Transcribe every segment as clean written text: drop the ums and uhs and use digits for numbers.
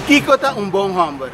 Kiko ta un bon hòmber?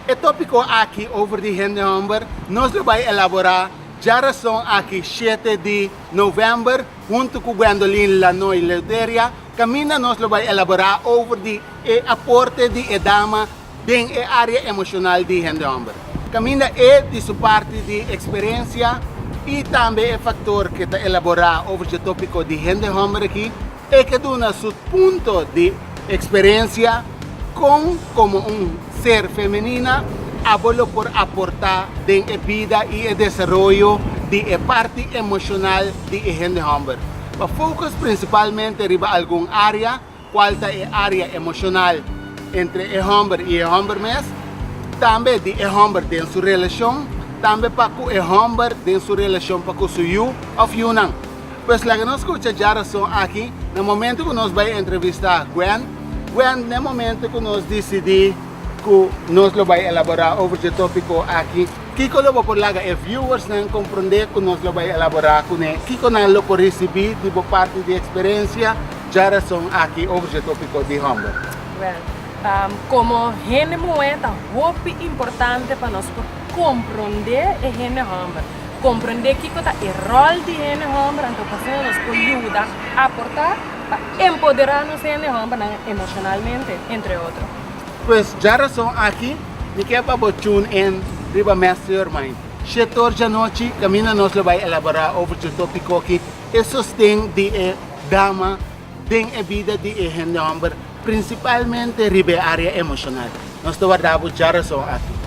E tópiko aki over di hende hòmber nos lo bai elaborá djarason aki shete di novèmber huntu ku Gwendolyn Lanoy Leuteria kaminda nos lo bai elaborá over di e aporte di e dama den e área emoshonal di hende hòmber. Kaminda e di su parti di eksperensia i tambe e faktor ke ta elaborá over dje tópiko di hende hòmber aki, e ke duna su punto di eksperensia kon komo un ser femenina abo lo por aportá den e bida i e desaroyo di e parti emoshonal di e hende hòmber. Pa focus prinsipalmente riba algun área, kual ta e área emoshonal entre e hòmber i e hòmber mes, tambe di e hòmber den su relashon, tambe pa ku e hòmber den su relashon pa ku su yu òf yunan. Pues laga nos skucha djarason aki na momento ku nos bai entrevistá Gwen. Gwen, na e momento ku nos disidí ku nos lo bai elaborá over dje tópiko aki, kiko lo bo por laga e viewersnan komprondé ku nos lo bai elaborá kuné? Kiko nan lo por risibí di bo parti di eksperensia djarason aki over dje tópiko di hòmber? Well, komo hende muhé ta hopi importante pa nos por komprondé e hende hòmber. Komprendé kiko ta e ròl di hende hòmber anto pasina nos por yuda aportá pa empoderá nos hende hòmbernan emoshonalmente, entre otro. Pues djarason aki mi ke pa bo tune in riba Master Your Mind. Shetor djanochi kaminda nos lo bai elaborá over dje topiko aki, e sosten di e dama den e bida di e hende hòmber, prinsipalmente riba e área emoshonal. Nos ta warda bo djarason aki.